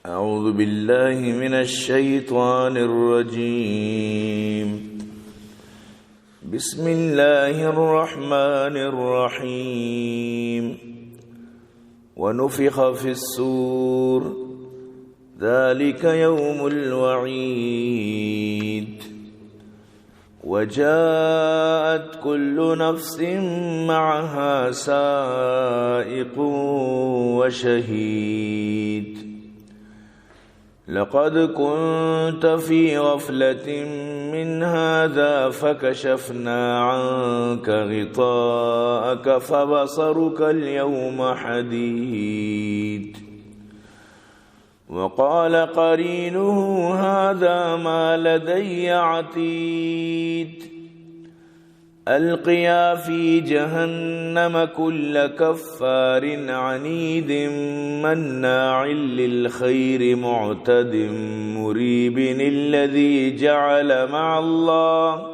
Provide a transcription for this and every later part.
أعوذ بالله من الشيطان الرجيم. بسم الله الرحمن الرحيم. ونفخ في الصور، ذلك يوم الوعيد. وجاءت كل نفس معها سائق وشهيد. لقد كنت في غفلة من هذا فكشفنا عنك غطاءك فبصرك اليوم حديد. وقال قرينه هذا ما لدي عتيد. ألقيا في جهنم كل كفار عنيد مناع للخير معتد مريب الذي جعل مع الله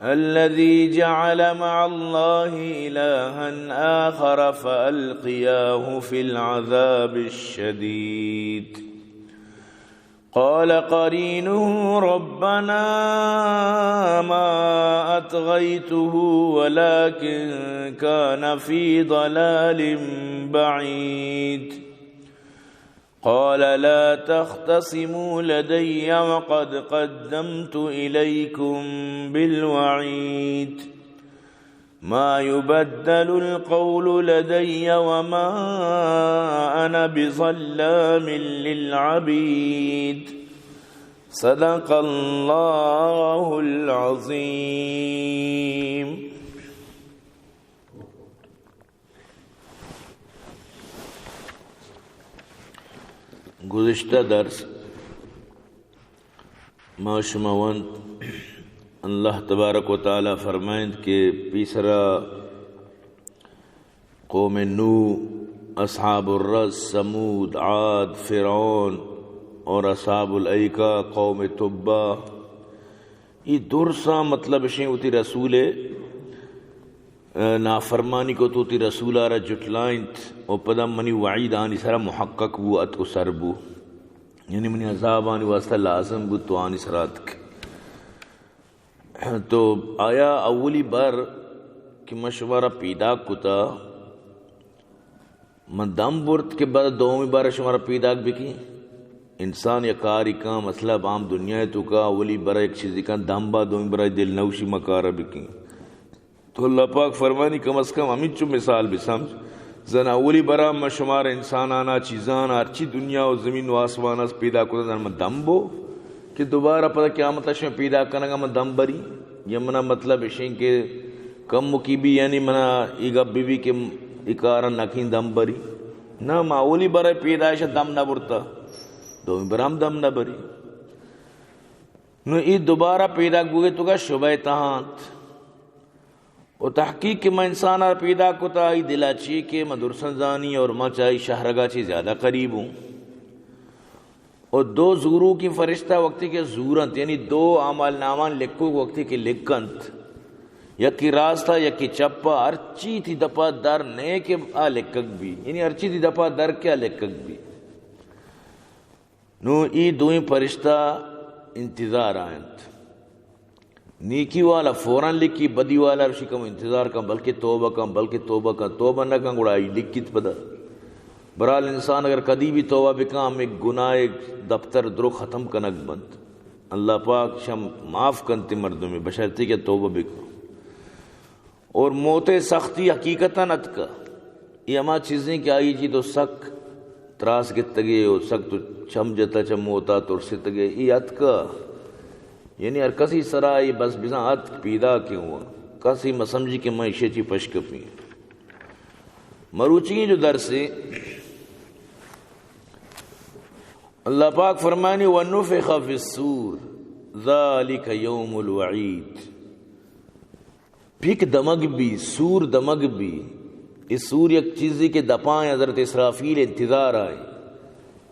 الذي جعل مع الله إلها آخر فألقياه في العذاب الشديد. قال قرينه ربنا ما أطغيته ولكن كان في ضلال بعيد. قال لا تختصموا لدي وقد قدمت إليكم بالوعيد. ما يبدل القول لدي وما أنا بظلام للعبيد. صدق الله العظيم. گزشتہ درس ما شما ونت، اللہ تبارک و تعالی فرمائنت کہ پیسرا قوم نوح، اصحاب الرس، ثمود، عاد، فرعون اور اصحاب الایکہ، قوم تبع، ای درساں مطلب اشیں وتی رسول ء نافرمانی کت، وتی رسول ء را جٹلائینت و پدا منی وعید آنی سرا محقق بو، اتک و سر بو، یعنی منی عذاب آنی واسطہ لازم بو تو آنی سرا اتک۔ تو آیا اولی بر کہ من شمارا پیداک کتا، من دم برت کہ بعد دومی بار شمارا پیداک بکیں؟ انسان یک کاری کن، مثلا عام دنیا توکا اولی بر یک چیزی کن دم با، دومی بر دل نوشی مکارا بکیں۔ تو اللہ پاک فرمانی کم از کم ہمینچو مثال بسمجھ۔ زن اولی برا من شمار انسانانا چیزانا ہرچی دنیا و زمین و آسمان است پیدا کتا، زن من دم بو کہ دوبارہ پدا قیامت شما پیدا کنگا من دم بری؟ یا منا مطلب اشیں کہ کم کی بھی یعنی منا ای گپ بھی بھی کہ ای کارا نکیں دم بری؟ نہ، ما اولی برا پیدائش دم نہ برتا، دومی برا ہم دم نہ بری۔ نو ای دوبارہ پیدا بوگے توکا شبہ تہانت۔ و تحقیق کہ من انسان ء پیدا کتا، آئی دلا چی کہ من درسن زانی اور من چہ آئی شہرگا چی زیادہ قریب ہوں۔ و دو زوروکی فرشتہ وقتی کہ زورنت، یعنی دو اعمال نامان لکھوک وقتی کہ لکھنت، یکی راست ء یکی چپ ء، ہرچی تی دپا در نئے کہ آ لکھگ بی، یعنی ہرچی تی دپا در کہ آ لکھگ بی۔ نوں اے دوئیں پرشتہ انتظار ءَ انت۔ نیکی والا فوراً لکھی، بدی والا رشی کم انتظار کن، بلکہ توبہ کن، بلکہ توبہ کن، توبہ نہ کن گڑا آئی لکھیت پدا۔ برحال انسان اگر کدی بھی توبہ بکن، ہمیں گناہ دفتر درو ختم کنگ بنت۔ اللہ پاک شم معاف کنت مردمے، بشرطی کہ توبہ بکن۔ اور موت ءِ سختی حقیقتاً اتکہ۔ اے ہما چیزیں کہ آئی جی تو سک تراس گتگے و سک تو چم جتا چہ موت ءَ ترستگے، اے اتکہ۔ یعنی ہر کسی سرا اے بس بزاں اتک پیداک ہوا۔ کسی مسمجھی کہ من ایشی چی پشکپیں۔ مروچی جو درسے، اللہ پاک فرمانی، "ونفخ فی الصور ذالک یوم الوعید۔" پک دمگ بی، سور دمگ بی۔ اے سور یک چیزے کہ دپائیں حضرت اسرافیل انتظار ءَ۔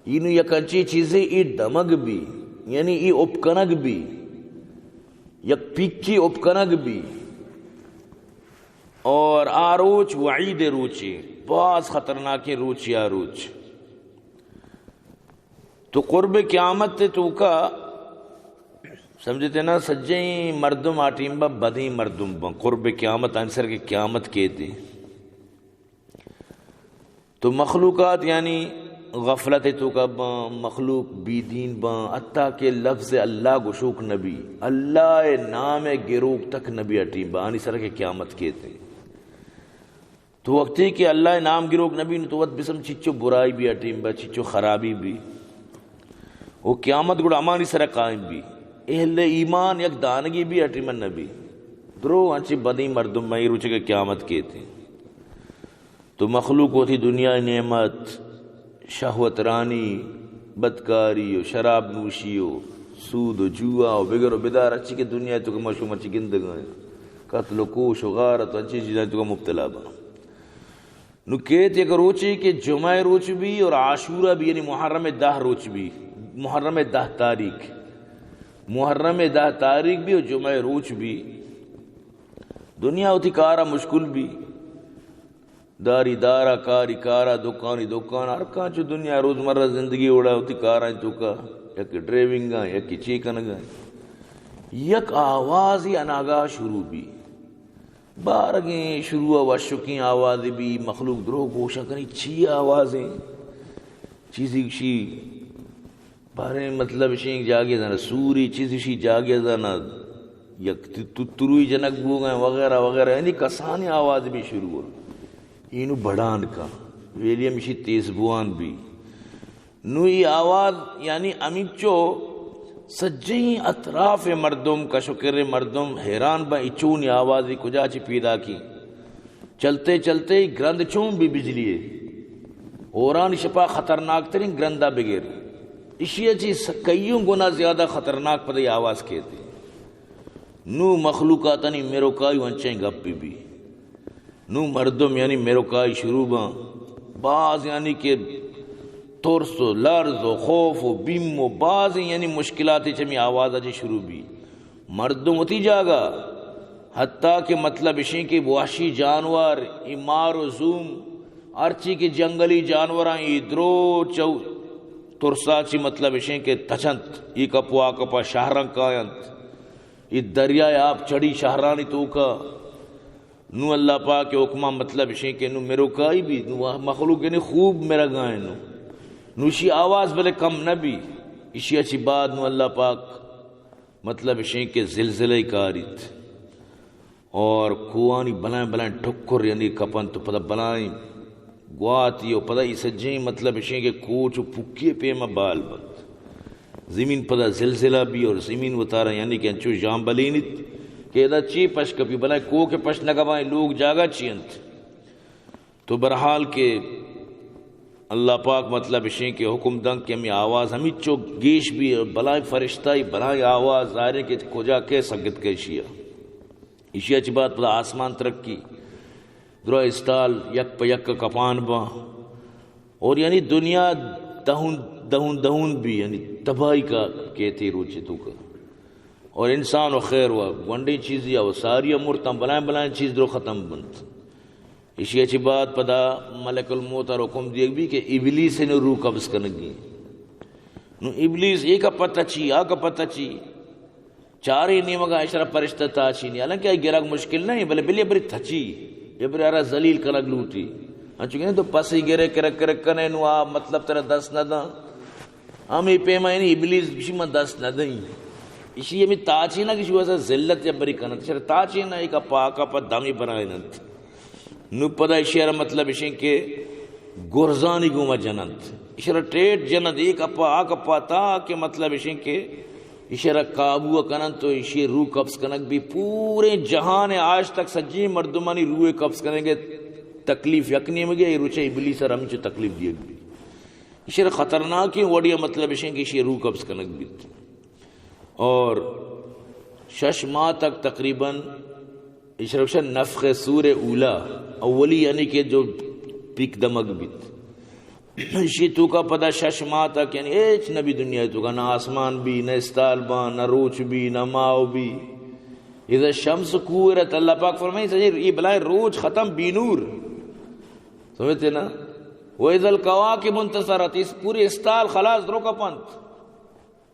اینو یک انچیں چیزے اے دمگ بی، یعنی اے اپکنگ بی، یک پکی اپکنگ بی۔ اور آ روچ وعید روچے، باز خطرناکیں روچے آ روچ۔ تو قرب قیامت ءِ توکا سمجھتے نا، سجیں مردم آ ٹیم با بدیں مردم بن، قرب قیامت، آنی سر کہ قیامت کیتے۔ تو مخلوقات یعنی غفلت توکا بن، مخلوق بی دین بن، حتیٰ کہ لفظ اللہ گشوک نبی، اللہ نام گروک تک نبی آ ٹیم با، آنی سر کہ قیامت کیتے۔ تو وقتی کہ اللہ نام گروک نبی، نو تو وت بسم چچو برائی بی آ ٹیم با، چچو خرابی بی۔ او قیامت گڑا ہمانی سر قائم بی۔ اہل ایمان یک دانگی بی آ ٹیم نبی۔ درو انچی بدیں مردم مئی روچے کہ قیامت کیتے۔ تو مخلوق وتی دنیا نعمت، شہوت رانی، بدکاری و شراب نوشی و سود و جوا و بگر و بدار، اچی کہ دنیا توکا مشو مچی گندگا ہیں۔ قتل و کوش و غارت و انچی چیزاں توکا مبتلا با۔ نو کیت یک روچے کہ جمعہ روچ بی اور عاشورہ بی، یعنی محرم دہ روچ بی، محرم دہ تاریخ، محرم دہ تاریخ بی اور جمعہ روچ بی۔ دنیا وتی کارا مشغول بی، داری دارا، کاری کارا، دکانی دکان، ہر کان چو دنیا روزمرہ زندگی وڑا وتی کارا توکا، یک ڈرائیونگا، یک چی کنگا۔ یک آوازی اناگاہ شروع بی۔ بارگیں شروع ءَ وشکیں آوازے بی، مخلوق درو گوشاں کنی، چی آوازیں؟ چیزی گشی، باریں مطلب اشیں جاگے زانا سوری، چیزی شی جاگے زانا یک ت-، تتروی جنک بوگا وغیرہ وغیرہ، یعنی کسانیں آواز بی شروع۔ اینو بڑان کا، ویلی ہمشی تیز بوان بی۔ نو ای آواز یعنی ہمینچو سجہیں اطراف مردم، کش و کر مردم حیران بن، ای چونی آوازی کجا چی پیدا کی؟ چلتے چلتے ای گرند چون بی بجلی ہے؟ ہورانی شپا خطرناک ترین گرندا بگر۔ اشی چی س-، کئیوں گنا زیادہ خطرناک پدے آواز کیتے۔ نو مخلوقاتانی میروکائی و انچیں گپ بی۔ نو مردم یعنی میروکائی شروع باں، باز یعنی کہ ترس و لرز و خوف و بیم و باز یعنی مشکلات چمی آواز چی شروع بی۔ مردم وتی جاگہ، حتیٰ کہ مطلب اشیں کہ وحشی جانور، ای مار و زوم، ہرچی کہ جنگلی جانوراں ای درو چو ترسا چی مطلب اشیں کہ تچنت، ای کپو آ کپا شہران کاینت، ای دریائے آپ چڑی شہرانی توکا۔ نو اللہ پاک ءِ حکماں مطلب اشیں کہ نو مرکائی بی، نو مخلوق یعنی خوب مرگائیں نو۔ نو اشی آواز بلے کم نہ بی۔ اشی چی بعد نو اللہ پاک مطلب اشیں کہ زلزلہ کاریت اور کوہانی بلائیں بلائیں ٹکر یعنی کپنت تو پدا بلائیں گواتی و پدا ای سجیں مطلب اشیں کہ کوچ و پکی پیما بال بنت۔ زمین پدا زلزلہ بی اور زمین وتارا یعنی کہ انچو ژامبلینیت کہ ادا چی پش کپی، بلائیں کوہ کہ پش نہ کپاں، لوگ جاگہ چی انت؟ تو بہرحال کہ اللہ پاک مطلب اشیں کہ حکم دنت کہ ہمیں آواز ہمینچو گیش بی، بلائیں فرشتہ ای، بلائیں آواز، ظاہر ہے کہ کجا کے سگت کے اشیا۔ اشیا چی بعد پدا آسمان ترقی، درا استال یک پہ یک کپان باں۔ اور یعنی دنیا دہون، دہون، دہون بی، یعنی تباہی کا کہتے روچے توکا۔ اور انسان و خیر و گونڈیں چیزی و ساری مرتاں، بلائیں بلائیں چیز درو ختم بنت۔ اشیا چی بعد پدا ملک الموت ءَ حکم دیگ بی کہ ابلیس نو روح قبض کنگی۔ نو ابلیس ایک پتہ چی، آ کا پتہ چی؟ چاریں نیمگا اشرا پرشتہ تاچینی، حالانکہ آئی گرگ مشکل نہیں، بلے بلے بری تھچی، یہ بری ارا ذلیل کنگ لوٹی۔ انچو کہ تو پسی گرے کرک کرک کنے نو آ مطلب ترا دست نہ داں۔ ہمیں پیما یعنی ابلیس بشی من دست نہ دیں۔ اشی ہمیں تاچینا کہ شو ایسا ذلت یا بری کنت۔ اشرا تاچینا ایک پاکا پا دمی بنائینت۔ نو پدا اشی ءَ را مطلب اشیں کہ گرزانی گوما جننت۔ اشی ءَ را ٹیٹ جننت، اے کپا، آ کپا، تا کہ مطلب اشیں کہ اشی ءَ را قابو کننت و اشی روح قبض کنگ بی۔ پوریں جہان ءَ آج تک سجیں مردمانی روح قبض کنگ ءِ تکلیف یک نیمگے، اے روچ ءَ ابلیس ءَ را ہمینچو تکلیف دیگ بی۔ اشی ءَ را خطرناکیں وڑے ءَ مطلب اشیں کہ اشی روح قبض کنگ بیت۔ اور شش ماہ تک تقریباً اشرا گوشن نفخ صور اولی، اولی یعنی کہ جو پیک دمگ بیت۔ اشی توکا پدا شش ماہ تک یعنی ہچ نہ بی دنیا توکا، نہ آسمان بی، نہ استال باں، نہ روچ بی، نہ ماہ بی۔ اذا الشمس کورت، اللہ پاک فرمائی، سجے یہ بلائیں روچ ختم بی نور۔ سمجھتے نا؟ و اذا الکواکب انتثرت، اس پوری استال خلاص درو کپنت۔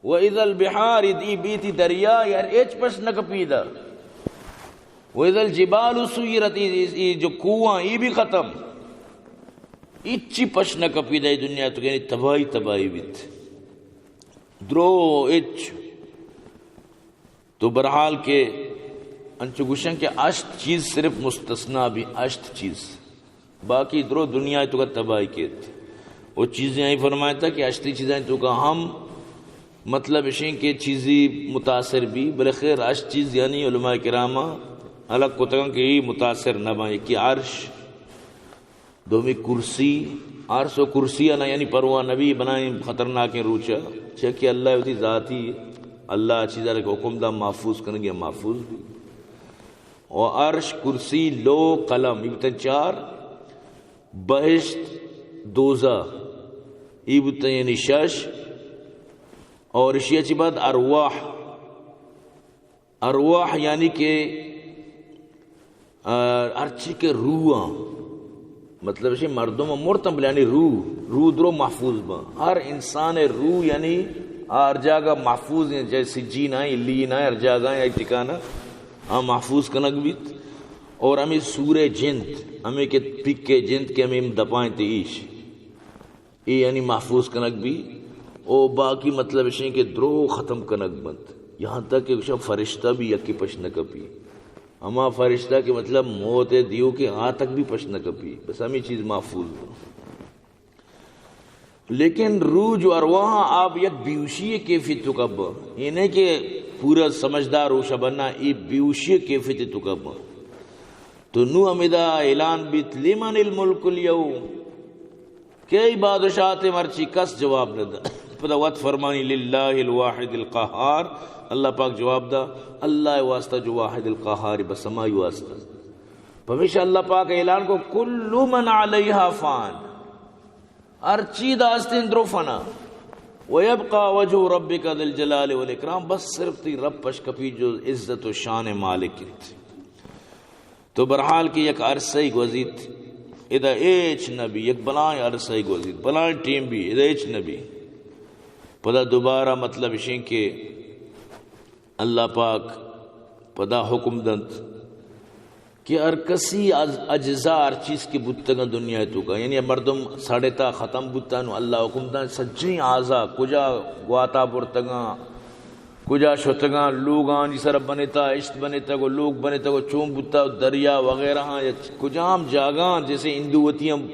و اذا البحار، ای بیتی دریا، یار ہچ پش نہ کپیدا۔ و اذا الجبال سیرت، ای، ای، ای جو کوہاں، ای بھی ختم۔ ہچی پش نہ کپیدا، ای دنیا تو یعنی تباہی، تباہی بیت۔ درو ہچ۔ تو بہرحال کہ انچو گوشن کہ ہشت چیز صرف مستثنی بی، ہشت چیز، باقی درو دنیا تو کا تباہی کیت۔ وہ چیزیں آئی فرمائتا کہ ہشتی چیزیں تو کا ہم مطلب اشیں کہ چیزی متاثر بی، بلے خیر ہشت چیز یعنی علماء کرام الگ کتگن کہ یہ متاثر نہ بن۔ یکی عرش، دومی کرسی، عرش و کرسی نا یعنی پرواہ نبی، بنائیں خطرناکیں روچا، چہ کہ اللہ وتی ذاتی، اللہ چیزا کہ حکم دا محفوظ کنگی، محفوظ بی۔ و عرش، کرسی، لوح، قلم، یہ بتن چار، بہشت، دوزہ، یہ بتن یعنی شش، اور اشیا چی بعد ارواح، ارواح یعنی کہ، آ، ہرچی کہ روح آں، مطلب اسی مردم مرتن بلے یعنی روح، روح درو محفوظ بن۔ ہر انسان روح یعنی ہر جاگہ محفوظ ہیں، جیسے سجین آئیں، علیین آئیں، ہر جاگہ ہیں، ایک ٹھکانہ، ہاں محفوظ کنگ بیت۔ اور ہمیں سور جند، ہمیں کہ پک جند کہ ہمیں دپائیں تے ایش۔ اے یعنی محفوظ کنگ بی، او باقی مطلب اشیں کہ درو ختم کنگ بنت، یہاں تک کہ گوشاں فرشتہ بھی یکی پش نہ کپی، ہما فرشتہ کہ مطلب موت دیو کہ آ تک بھی پش نہ کپی، بس ہمیں چیز محفوظ بنت۔ لیکن روح جو ارواح آپ یک بیوشی کیفیت تو کب، یہ نہیں کہ پورا سمجھدار ہو شبنا، یہ بیوشی کیفیت تو کب۔ تو نو ہمیدا اعلان بیت، لمن الملک الیوم، کئی بادشاہت مرچی؟ کس جواب نہ دا۔ پدا وت فرمانی، للہ الواحد القہار، اللہ پاک جواب دا، اللہ واسطہ جو واحد القہار، بس ہمائی واسطہ۔ پمیشا اللہ پاک اعلان کو، کل من علیہا فان، ہر چی دا استیں درو فنا۔ ویبقی وجہ ربک ذی الجلال والاکرام، بس صرف تی رب پش کپی جو عزت و شان مالک انت۔ تو بہرحال کہ یک عرصہ گوزیت، ادا ہچ نبی، یک بلائیں عرصہ گوزیت، بلائیں ٹیم بی، ادا ہچ نبی۔ پدا دوبارہ مطلب اشیں کہ اللہ پاک پدا حکم دنت کہ ہر کسی از اجزا ہر چیز کہ بوتگاں دنیا تو کا، یعنی مردم ساڑے تا ختم بوتاں، نو اللہ حکم دنت سجیں اعضا کجا گواتا برتگاں، کجا شتگاں، لوگانی سر بنتا، اشت بنتا، گو لوگ بنتا، گو چون بوتا، دریا وغیرہ ہاں، یا کجام جاگاں، جیسے ہندو وتی ہم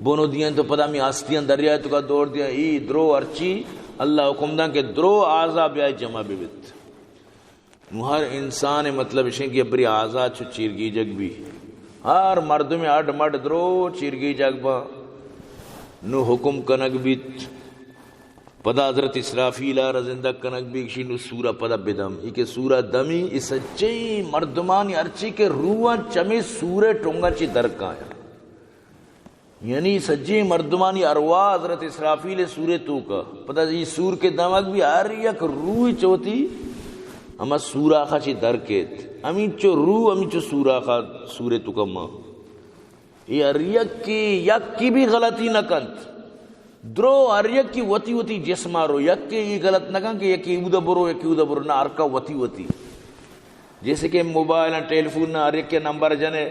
بنو دیاں تو پدا ہمیں ہستیاں دریا تو کا دور دیاں، ای درو ہرچی اللہ حکم دنت کہ درو اعضا بیائے جمع ببیت۔ نو ہر انسان مطلب اشیں کہ بری اعضا چو چیرگیجگ بی، ہر مردم اڈ مڈ درو چیرگیجگ با، نو حکم کنگ بیت۔ پدا حضرت اسرافیل ء را زندگ کنگ بیگ شی، نو سورا پدا بدم۔ ای کہ سورا دمی، ای سجیں مردمانی ہرچی کہ روحاں چمی سورے ٹنگا چی در کایاں۔ یعنی سجیں مردمانی ارواح حضرت اسرافیل سورے توکا۔ پدا ای سور کے دمگ بی ہر یک روح چوتی ہما سوراخا چی در کیت۔ ہمینچو روح، ہمینچو سوراخا سورے توکا ما۔ اے ہر یکے، یکے بھی غلطی نہ کنت۔ درو ہر یکے وتی وتی جسما رو، یکے اے غلط نہ کنت کہ یکے اودا برو، یکے اودا برو، نہ، ہر کا وتی وتی۔ جیسے کہ موبائل ہیں، ٹیلیفون نہ، ہر یکے نمبر جنے،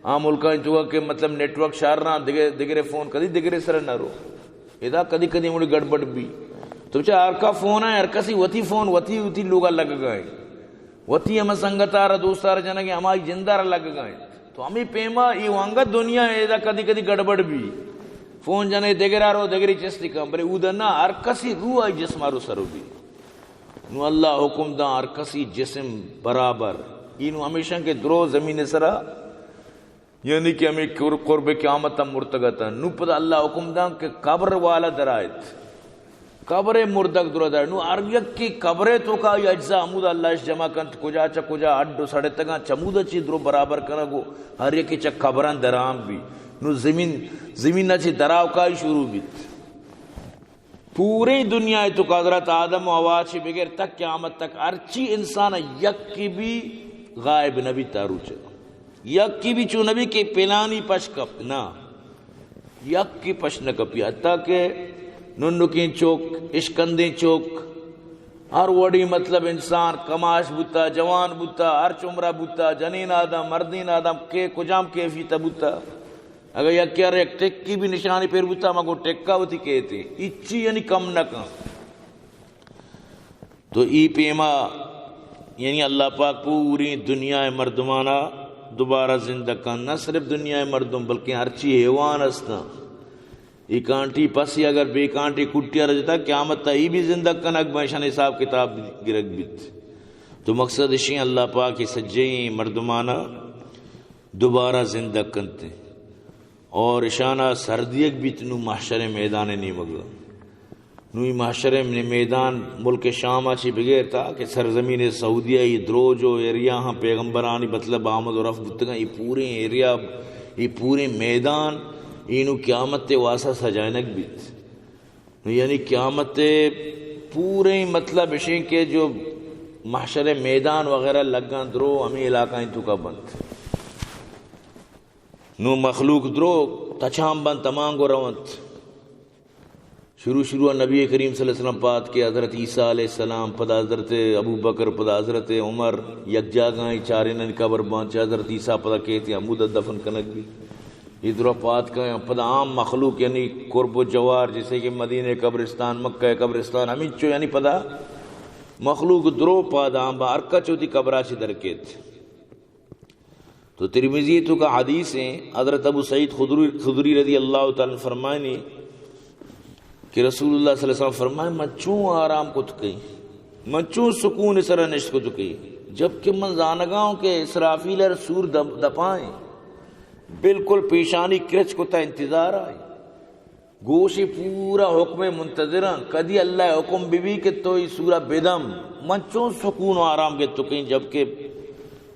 آ ملکاں تو کہ مطلب نیٹ ورک شار رہا، دگرے، دگرے فون کدی دگرے سر نہ رو۔ ادا کدی کدی مڑی گڑبڑ بی۔ تو چا ہر کا فون ہے، ہر کسی وتی فون، وتی وتی لوگا لگ گئے۔ وتی ہم سنگتار دوستار جنگ ہمائی جندار لگ گئے۔ تو ہمیں پیما ای وانگا دنیا ادا کدی کدی گڑبڑ بی۔ فون جنے دگرا رو، دگری چستی کم، بلے اودا نہ، ہر کسی روح آئی جسما رو سرو بی۔ نو اللہ حکم داں ہر کسی جسم برابر۔ ای نو ہمیشاں کہ درو زمین سرا، یعنی کہ ہمیں قر-، قرب قیامت ہم مرتگتا۔ نو پدا اللہ حکم داں کہ قبر والا درائت۔ قبر مردگ درو در۔ نو ہر یکے قبرے توکا ای اجزا ہمودا اللہ اش جمع کنت، کجا چہ کجا ہڈ و سڑتگاں، چمودا چی درو برابر کنگ و ہر یکے چہ قبران درام بی۔ نو زمین، زمین چی دراوکائی شروع بیت۔ پوریں دنیا توکا حضرت آدم و حوا چی بگر تک قیامت تک ہرچی انسان یکی بھی غائب نبی تا روچ۔ یکی بھی چو نبی کہ پلانی پش کپت، نہ۔ یکی پش نہ کپی، حتیٰ کہ ننکیں چک، اشکندیں چک، ہر وڑی مطلب انسان کماش بوتا، جوان بوتا، ہر چمرہ بوتا، جنین آدم، مردین آدم، کہ کجام کیفیت بوتا، اگر یکی ار یک ٹکی بھی نشانی پر بوتا، مگو ٹکا وتی کہتے، اچی یعنی کم نہ کن۔ تو ای پیما یعنی اللہ پاک پوری دنیا مردمانا دوبارہ زندہ کن، نہ صرف دنیا مردم بلکہ ہرچی حیوان ہستاں، ای کانٹی پسی اگر بے کانٹی کٹی ار جتا، قیامت تا ای بھی زندہ کنگ بنت، اشان حساب کتاب گرگ بیت۔ تو مقصد اشیں اللہ پاک ای سجیں مردمانا دوبارہ زندہ کنت اور اشانا سر دیگ بیت نو محشر میدان نیمگا۔ نوں اے محشر ءِ میدان ملک شام ءَ چہ بگر تا کہ سرزمین سعودیہ ءَ اے دروج ءُ ایریاہاں پیغمبرانی مطلب آمد ءُ رفت بوتگاں، اے پوریں ایریا، اے پوریں میدان، اے نوں قیامت ءِ واسطہ سجائینگ بیت۔ نوں یعنی قیامت ءِ پوریں مطلب اشیں کہ جو محشر ءِ میدان وغیرہ لگاں درو ہمے علاقہ ءِ توکا بنت۔ نوں مخلوق درو تچان بنت، ہمانگو رونت۔ شروع شروع ءَ نبی کریم صلی اللہ علیہ وسلم پاد کہ حضرت عیسیٰ علیہ السلام، پدا حضرت ابوبکر، پدا حضرت عمر، یک جاگہ ءَ چارینانی قبر بانت، چہ حضرت عیسیٰ پدا کیت ہمودا دفن کنگ بیت۔ اے درا پاد کایاں، پدا عام مخلوق یعنی قرب و جوار، جیسے کہ مدینہ قبرستان، مکہ قبرستان، ہمینچو یعنی پدا مخلوق درو پاد عام با ہر کس وتی قبرا چہ در کیت۔ تو ترمذی ءِ توکا حدیث ایں، حضرت ابو سعید خدری، خدری رضی اللہ تعالیٰ عنہ فرمائنی کہ رسول اللہ صلی اللہ علیہ وسلم فرمائے، من چون آرام کت کئی، من چون سکون سرا نشت کت کئی، جبکہ من زانگا اوں کہ اسرافیل ءَ را سور دپ-، دپائیں، بالکل پیشانی کرچ کتا انتظار آئی۔ گوشی پورا حکم منتظراں، کدی اللہ حکم بی بی کہ تو ای سورا بدم، من چون سکون و آرام گتو کہیں، جبکہ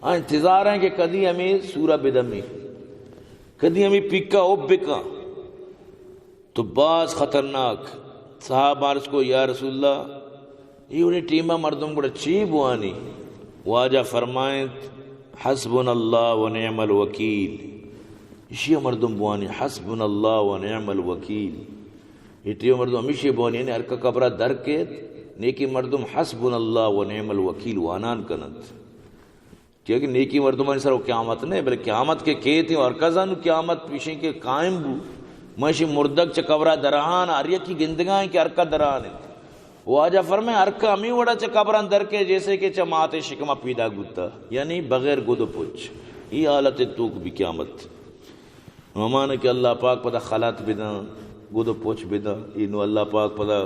آ انتظار ہیں کہ کدی ہمیں سورا بدمی، کدی ہمیں پکا حب بکا۔ تو باز خطرناک۔ صحابہ عرض کو، یا رسول اللہ، اے وڑیں ٹیما مردم گڑا چی بوانی؟ واجہ فرمائنت، حسبنا اللہ و نعم الوکیل۔ اشیا مردم بوانی، حسبنا اللہ و نعم الوکیل۔ اے ٹیما مردم ہمیشی بوانی، یعنی ہر کا قبرا در کیت، نیکی مردم حسبنا اللہ و نعم الوکیل وانان کننت۔ چیاکہ نیکی مردمانی سر و قیامت نہ، بلے قیامت کہ کیت و ہر کس انو قیامت پیشیں کہ قائم بو، ماشی مردگ چہ قبرا درہان، ہر یکی گندگائیں کہ ہر کا درہان انت۔ واجہ فرمائے، ہر کا ہمیں وڑا چہ قبران در کے، جیسے کہ چہ مات شکما پیدا بوتا، یعنی بغیر گد و پچ۔ ای حالت توک بی قیامت۔ ہمان کہ اللہ پاک پدا خلات بدن، گد و پچ بدن، اینو اللہ پاک پدا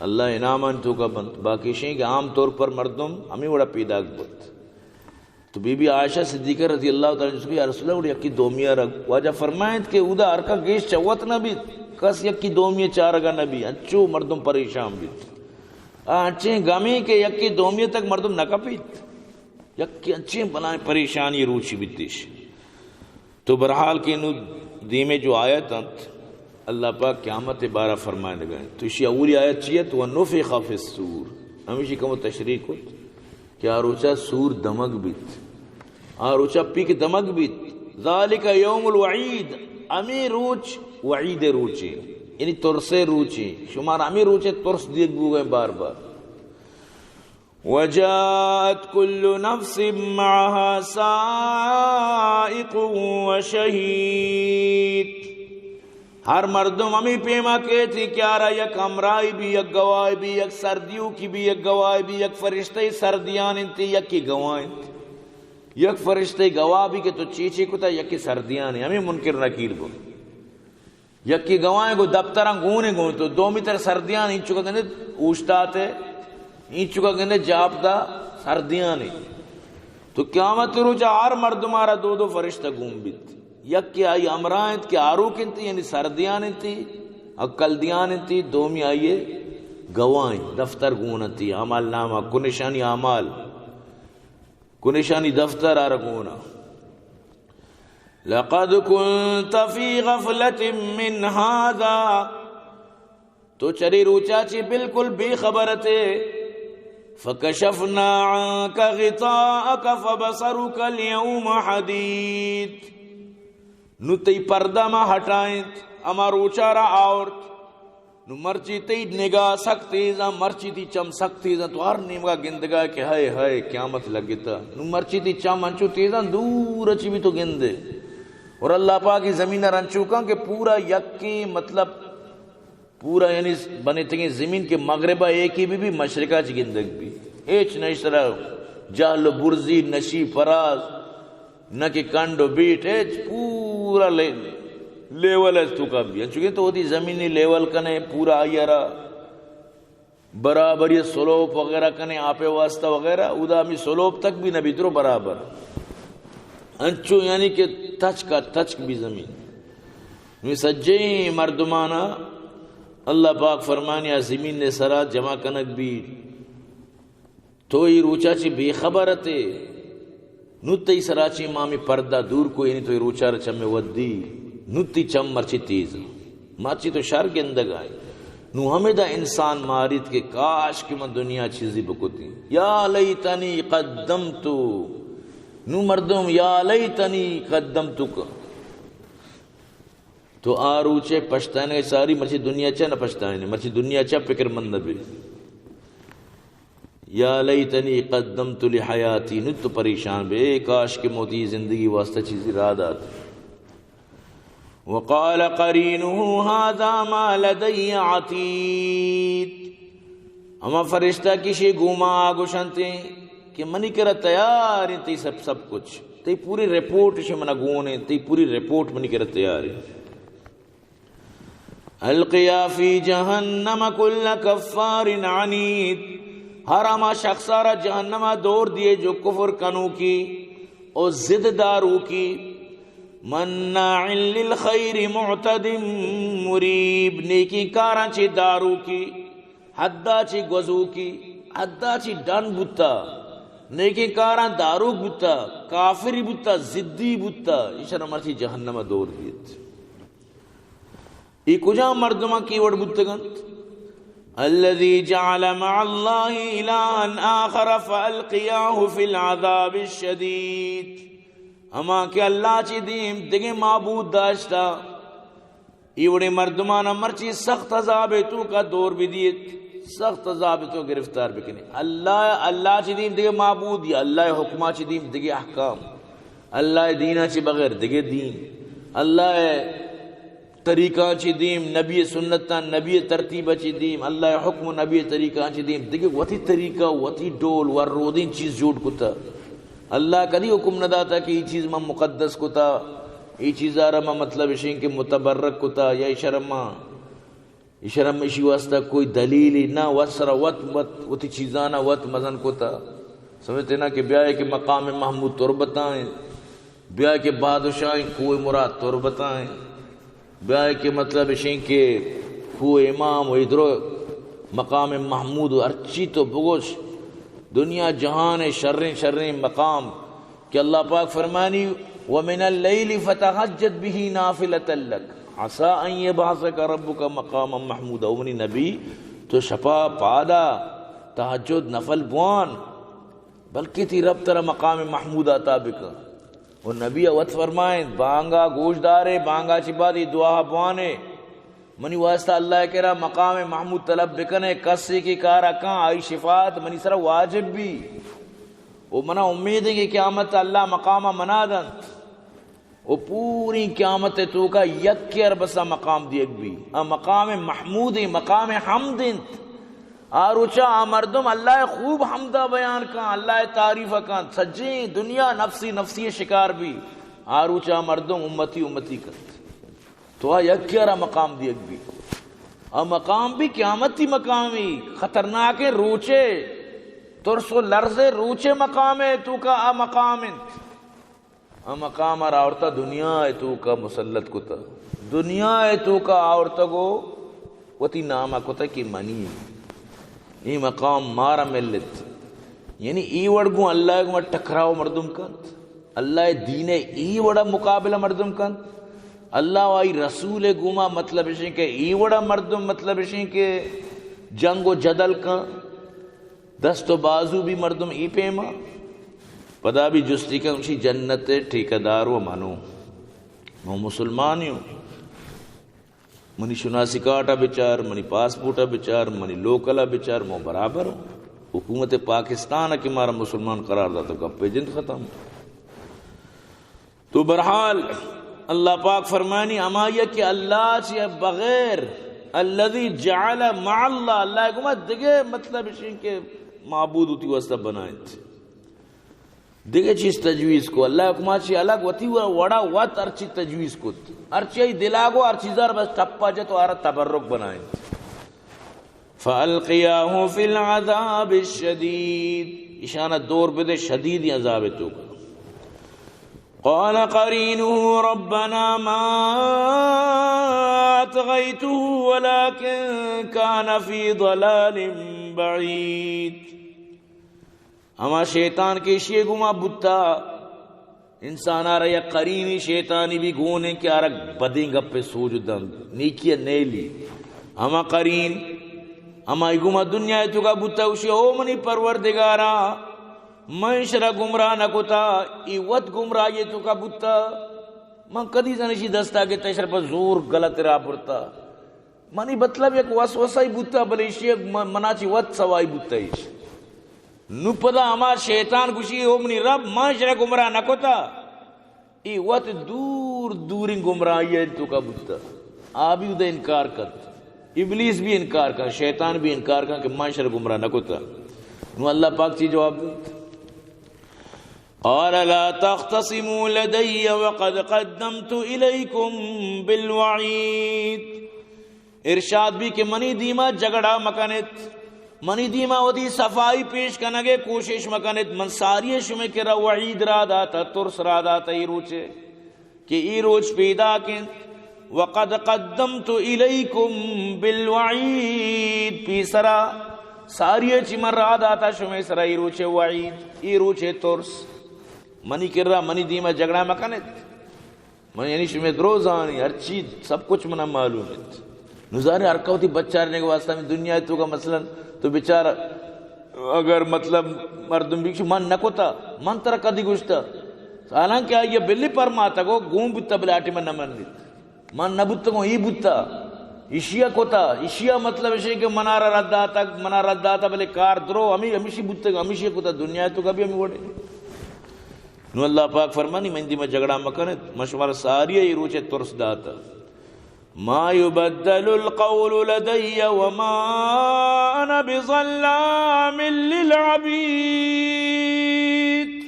اللہ انعامان توکا بنت۔ باقی شیں کہ عام طور پر مردم ہمیں وڑا پیداک بنت۔ تو بی بی عائشہ صدیقہ رضی اللہ تعالیٰ عنہا جست کو، یا رسول اللہ، گڑا یکی دومی ءَ را؟ واجہ فرمائنت کہ اودا ہر کا گیش چوت نہ بیت، کس یکی دومی ءِ چارگا نہ بیت، انچو مردم پریشان بیت۔ آ انچیں گمیں کہ یکی دومی تک مردم نہ کپیت، یکی انچیں بلائیں پریشانی روچی بیتش۔ تو بہرحال کہ نوں دیمے جو آیت انت، اللہ پاک قیامت بارہ فرمائنگا انت۔ تو اشی اولی آیت چی ات؟ ونفخ فی الصور۔ ہمیشی کمو تشریح کت کہ آ روچا سور دمگ بیت۔ آ روچا پیک دمگ بیت۔ ذالک یوم الوعید۔ ہمیں روچ وعید روچے، یعنی ترسے روچے۔ شمار ہمیں روچے ترس دیگ بوگئے بار بار۔ وجاءت كل نفس معها سائق وشهيد۔ ہر مردم ہمیں پیما کیتی کہ آرا یک ہمراہی بی، یک گواہ بی، یک سردیوکی بی، یک گواہ بی، یک فرشتہ سردیان انت، یکی گواہ انت۔ یک فرشتہ گواہ بی کہ تو چی چی کتا، یکی سردیان، ہمیں منکر نکیر بو۔ یکی گواہیں گو دفتراں گون گون تو، دومی تر سردیان انچو گندے اوشتاتے، انچو گندے جاپ دا سردیان۔ تو قیامت روچا ہر مردم آرا دو دو فرشتہ گون بیت۔ یکی آئی ہمراہ انت کہ آروک انت، یعنی سردیان انت، عقل دیان انت، دومی آئیے گواہیں دفتر گون انت، اعمال نامہ، کنشانی اعمال، کنشانی دفتر آرا گونا۔ لقد كنت في غفلة من هذا۔ تو چرے روچا چی بالکل بے خبر تے۔ فكشفنا عنك غطاءك فبصرك اليوم حديد۔ نوں تئی پردہ ما ہٹائینت، ہما روچا را آورت۔ نوں مرچی تئی نگاہ سک تیزاں، مرچی تئی چم سک تیزاں، تو ہر نیمگا گندگا کہ ہائے ہائے قیامت لگتا۔ نوں مرچی تئی چم انچو تیزاں دور چی بھی تو گندے۔ اور اللہ پاک ای زمین رنچو کن کہ پورا یکیں مطلب پورا یعنی بنتگیں زمین کہ مغربا ایکی بھی بھی مشرقا چی گندگ بھی۔ ہیچ نہ اشترا جہل و برزی، نشی پراز، نہ کہ کنڈ و بیٹ، ہیچ پورا لے-، لیول ہے تو کا بھی۔ چونکہ تو وتی زمینی لیول کنے پورا آئی را برابری سلوپ وغیرہ کنے، آپے واسطہ وغیرہ، ادا ہمی سلوپ تک بھی نہ بھی درو برابر۔ انچو یعنی کہ تچک ء تچک بی زمین۔ نوں سجیں مردمانا اللہ پاک فرمانی آ زمین نے سرا جمع کنگ بی۔ تو ای روچا چی بے خبر اتے۔ نوں تئی سرا چی مامی پردہ دور کو، یعنی تو ای روچا را چمے ودی۔ نوں تئی چم مرچی تیز۔ مرچی تو شر گندگ آئے۔ نوں ہمیدا انسان ماریت کہ کاش کہ من دنیا چیزی بکتی۔ یا لیتنی قدمت۔ نوں مردم یا لیتنی قدمت کا۔ تو آ روچے پشتانے ساری مرچی دنیا چا نہ پشتانے، مرچی دنیا چا فکر مند نہ بے۔ یا لیتنی قدمت لحیاتی، نوں تو پریشان بے، کاش کہ موتی زندگی واسطہ چیزی راہ دات۔ وقال قرینه هذا ما لدی عتید۔ ہما فرشتہ کشی گوما آ گوشنتے کہ منی کرا تیار ہیں تئی سب، سب کچھ، تئی پوری رپورٹ شی منا گون ہیں، تئی پوری رپورٹ منی کرا تیار ہیں۔ القیا فی جہنم کل کفار عنید۔ ہر ہما شخصا را جہنما دور دیے جو کفر کنوکی او ضد داروکی، مناع للخیر معتد مریب، نیکی کاراں چی داروکی، حدا چی گوزوکی، حدا چی ڈن بوتا، نیکی کاراں داروک بوتا، کافری بوتا، ضدی بوتا، ایشرا مرچی جہنما دور دیت۔ اے کجام مردماں کہ اے وڑ بوتگ انت؟ الذي جعل مع الله إلها آخر فألقياه في العذاب الشديد۔ ہما کہ اللہ چی دیم دگہ معبود داشتا، اے وڑیں مردمانا مرچی سخت عذاب توکا دور بدیت، سخت عذاب تو گرفتار بکنے۔ اللہ، اللہ چی دیم دگہ معبود یا اللہ حکما چی دیم دگہ احکام، اللہ دینا چی بغیر دگہ دین، اللہ طریقہ چی دیم، نبی سنتاں، نبی ترتیب چی دیم، اللہ حکم و نبی طریقہ چی دیم، دگہ وتی طریقہ، وتی ڈول، ور رودین چیز جوڑ کتا۔ اللہ کدی حکم نہ داتا کہ ای چیز من مقدس کتا، ای چیزا را من مطلب اشیں کہ متبرک کتا یا اشرا ما، اشرا ما اشی واسطہ کوئی دلیل نہ، وت سرا وت، وت، وتی چیزانا وت مزن کتا۔ سمجھتے نا کہ بیائے کہ مقام محمود تربتائیں، بیائے کہ بادشاہیں کوہ مراد تربتائیں۔ بیائے کہ مطلب اشیں کہ کوہ امام و ادرو مقام محمود و ہرچی تو بگوش، دنیا جہان شریں شریں مقام کہ اللہ پاک فرمانی، ومن اللیل فتہجد بہ نافلۃ لک عسی ان یبعثک ربک مقاما محمودا۔ او منی نبی، تو شپا پادا تہجد نفل بوان، بلکہ تئی رب ترا مقام محمود عطا بکن۔ و نبی وت فرمائیں، بانگا گوش دارے، بانگا چی بعد ای دعا بوانے، منی واسطہ اللہ کرا مقام محمود طلب بکنے، کسے کہ کارا کن آئی شفاعت منی سرا واجب بی۔ و منا امید ہے کہ قیامت اللہ مقام منا دنت۔ و پوری قیامت توکا یک اربسا مقام دیگ بی۔ آ مقام محمود، مقام حمد انت۔ آ روچا آ مردم اللہ خوب حمدا بیان کن، اللہ تعریف کن، سجیں دنیا نفسی نفسی شکار بی۔ آ روچا آ مردم امتی امتی کنت۔ تو آ یکے را مقام دیگ بی۔ آ مقام بی قیامتی مقامی، خطرناکیں روچے، ترس و لرز روچے مقامے توکا آ مقام انت۔ آ مقام ء را آورتا دنیا ء توکا مسلط کتا۔ دنیا ء توکا آورتگ و وتی نام ء کتا کہ منی اے مقام مارا ملت۔ یعنی اے وڑ گوں اللہ ء گوما ٹکراؤ مردم کنت۔ اللہ ء دین ء اے وڑا مقابلہ مردم کنت۔ اللہ و آئی رسول ء گوما مطلب اشیں کہ اے وڑا مردم مطلب اشیں کہ جنگ و جدل کن۔ دست و بازو بی مردم ای پیما۔ پدا بی جستی کن، گوشی جنت ٹھیکیدار و منو۔ من مسلمانے اوں، منی شناسی کارڈ ءَ بچار، منی پاسپورٹ ءَ بچار، منی لوکل ءَ بچار، من برابر اوں۔ حکومت پاکستان ءَ کہ مارا مسلمان قرار داتا، گپے جند ختم۔ تو بہرحال اللہ پاک فرمانی، ہمائی کہ اللہ چہ بغیر، الذی جعل مع اللہ، اللہ گما دگہ مطلب اش کہ معبود وتی واسطہ بنائنت۔ دگہ چیز تجویز کو، اللہ حکما چی الگ وتی وڑا وت ہرچی تجویز کت، ہرچی ای دلا گو، ہر چیزار بس ٹپا جت و آرا تبرک بنائیں۔ فالقیاہ فی العذاب الشدید، اشانا دور بدے شدیدیں عذاب توکا۔ قال قرینه ربنا ما اطغیته ولكن كان في ضلال بعيد۔ ہما شیطان کہ ایشی گما بوتا، انسان ءَ را یک قرینی شیطانی بھی گون انت کہ آ را بدیں گپے سوج دنت، نیکی ءَ نیلی۔ ہما قرین، ہمائی گما دنیا ءِ توکا بوتا، گوشی، او منی پروردگارا، من شرا گمراہ نہ کتا، ای وت گمراہی ءِ توکا بوتا، من کدی زنشی دستا کہ تشر پر زور غلط را برتا۔ منی مطلب یک وسوسہ ای بوتا، بلے ایشی م-، منا چی وت سوائی بوتا ایش۔ نو پدا ہما شیطان گوشی، او منی رب، ما ایشرا گمراہ نہ کتا۔ ای وت دور دوریں گمراہی ءِ توکا بوتا۔ آ بھی ادا انکار کت۔ ابلیس بھی انکار کن، شیطان بھی انکار کن کہ ما ایشرا گمراہ نہ کتا۔ نو اللہ پاک چی جواب دیت؟ قال لا تختصموا لدي وقد قدمت إليكم بالوعيد۔ ارشاد بی کہ منی دیما جھگڑا مکنت، منی دیما وتی صفائی پیش کنگے کوشش مکنت۔ من ساری شمے کرا وعید را داتا، ترس را داتا ای روچے کہ ای روچ پیداک انت۔ وقد قدمت الیکم بالوعید، پیسرا ساری چی من را داتا شمے سرا ای روچے وعید، ای روچے ترس۔ منی کرا، منی دیما جھگڑا مکنت۔ من یعنی شمے درو زانی، ہر چیز، سب کچھ منا معلوم انت۔ نو زانی ہر کہتی بچارنے کے واسطہ میں دنیا توکا مثلاً تو بچار اگر مطلب مردم بھی من نہ کتا، من ترا کدی گوشتا؟ حالانکہ آئی بلی پرماتا گو گون بوتا بلے آٹی من نہ منیت۔ من نہ بوتگوں، ای بوتا۔ ایشیا کتا، ایشیا مطلب اشے کہ منارا رد داتگ، منا رد داتا بلے کار درو، ہمی، ہمیشی بوتگ، ہمیشی کتا، دنیا توکا بھی ہمی وڑے۔ نو اللہ پاک فرمانی، من دیما جھگڑا مکنت، من شمارا ساری ای روچے ترس داتا۔ ما يبدل القول لدي وما أنا بظلام للعبيد۔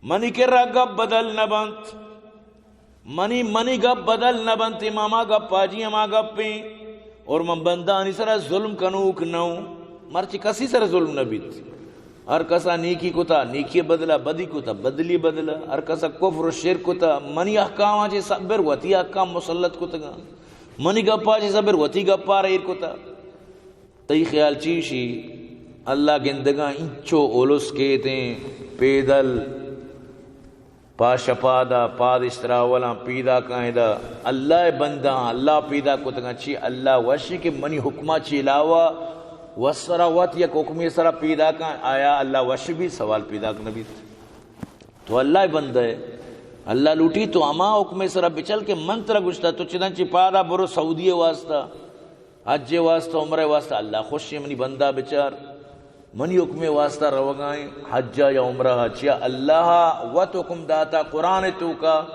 منی کرا گپ بدل نہ بنت، منی، منی گپ بدل نہ بنت، ہما گپ آجی ہما گپیں، اور من بندانی سرا ظلم کنوک نہ اوں، مرچی کسی سرا ظلم نہ بیت۔ ہر کسا نیکی کتا، نیکی بدلا، بدی کتا، بدلی بدلا۔ ہر کسا کفر و شرک کتا، منی احکاماں چہ سبر وتی احکام مسلط کتگا، منی گپا چہ سبر وتی گپا ایر کتا۔ تئی خیال چیشی؟ اللہ گندگا انچو الس کیتیں پیدل پا شپادا، پاد اشتراولاں پیدا کائیں دا۔ اللہ بندہ، اللہ پیدا کتگاں چی؟ اللہ وشی کہ منی حکمہ چی علاوہ وسرا وت یک حکمی سرا پیدا کائیں، آیا اللہ وش بھی؟ سوال پیدا نہ بیت۔ تو اللہ بندہ ہے، اللہ لوٹی تو ہما حکمی سرا بچل کہ من ترا گشتا، تو چدن چی پادا برو سعودی واسطہ، حج واسطہ، عمرہ واسطہ، اللہ خوشی منی بندہ بچار۔ منی حکم واسطہ روگائیں حج یا عمرہ، چیا اللہ وت حکم داتا قرآن توکا،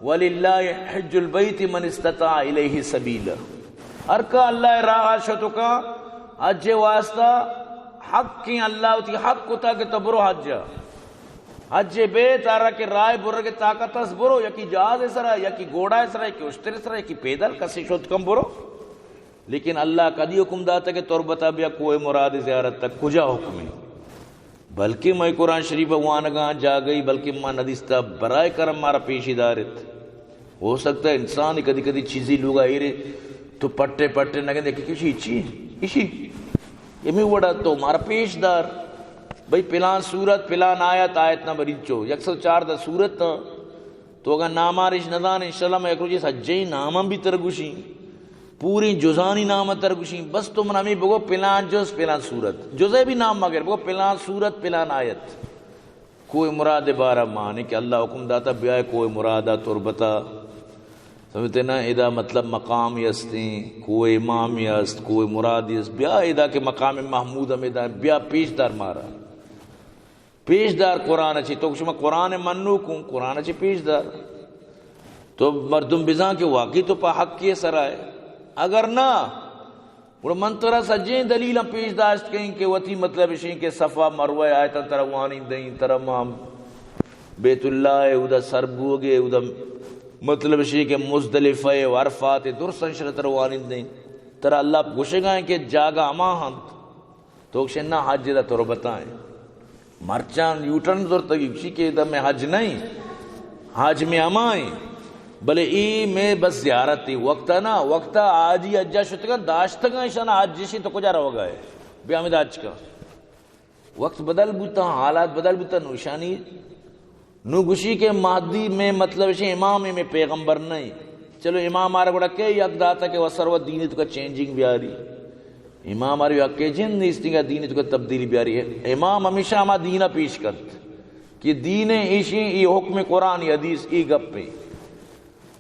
وللہ حج البیت من استطاع الیہ سبیلا۔ ہر کا اللہ راہ شتکا حج واسطہ، حق اللہ وتی حق کتا کہ تو برو حج۔ حج بیت آرا کہ راہ برگ طاقت اس برو، یکی جہاز سرا، یکی گھوڑا سرا، یکی اشتر سرا، یکی پیدل، کسی شت کم برو۔ لیکن اللہ کدی حکم داتا کہ تربتا بیا کوہ مراد زیارت تک؟ کجا حکم ہے؟ بلکہ میں قرآن شریف وانگا جاگئی، بلکہ ما ندیستا، برائے کرم مارا پیشی دارت۔ ہو سکتا ہے انسان کدی کدی چیزی لوگا ایرے تو پٹے پٹے نگندے کہ کشی چی، کشی یمی وڑا تو مارا پیش دار۔ بھئی پلان سورت، پلان آیت، آیت نمبر انچو، یک سو چاردہ سورت۔ تو اگاں نامارش نہ زان، انشاءاللہ من یک روچے سجہیں ناماں بھی تر گوشیں، پوریں جزانی نام تر گوشیں، بس تو من ہمیں بگو پلان جز پلان سورت، جزے بھی نام مگر بگو پلان سورت پلان آیت۔ کوہ مراد بارہ معنی کہ اللہ حکم داتا بیائے کوہ مرادا تربتا۔ سمجھتے نا؟ ادا مطلب مقامی ہستیں، کوہ امامی ہست، کوہ مرادی ہست۔ بیا ادا کہ مقام محمود ہمیں دا، بیا پیش دار مارا۔ پیش دار قرآن چی، تو شما قرآن منو کن، قرآن چی پیش دار۔ تو مردم بزان کہ واقعی تو پہ حق کے سرائے۔ اگر نہ، گڑا من ترا سجیں دلیلاں پیش داشت کئیں کہ وتی مطلب اشیں کہ صفا مروہ آیتاں ترا وانین دئیں، ترا ما بیت اللہ ء اودا سر بوگ ء اودا مطلب اشیں کہ مزدلفہ ء و عرفات ء درساں شر ترا وانین دئیں۔ ترا اللہ گوشگا ایں کہ جاگہ ہما ہنت۔ تو گشے نہ، حج دا تربتاں ایں۔ مرچاں یوٹرن زرتگی، گوشی کہ ادا میں حج نہیں، حج میں ہما ایں، بلے اے میں بس زیارت ایں۔ وقتا نہ، وقتا حاجی حجا شتگاں، داشتگاں، اشانا حج اشیں تو کجا روگا ہے؟ بیا ہمیں دا حج کا۔ وقت بدل بوتا، حالات بدل بوتا، نوشانی نو گوشی کہ مہدی میں مطلب اشیں امام ایں، میں پیغمبر نہیں۔ چلو امام آرا گڑا کہ یک داتا کہ وسر و دینی تو کا چینجنگ بیاری۔ امام آرا یک جند نیستی کہ دینی تو کا تبدیلی بیاری۔ امام ہمیشہ ہما دینا پیش کرت کہ دین ایشی، ای حکم قرآن، ای حدیث، ای گپیں۔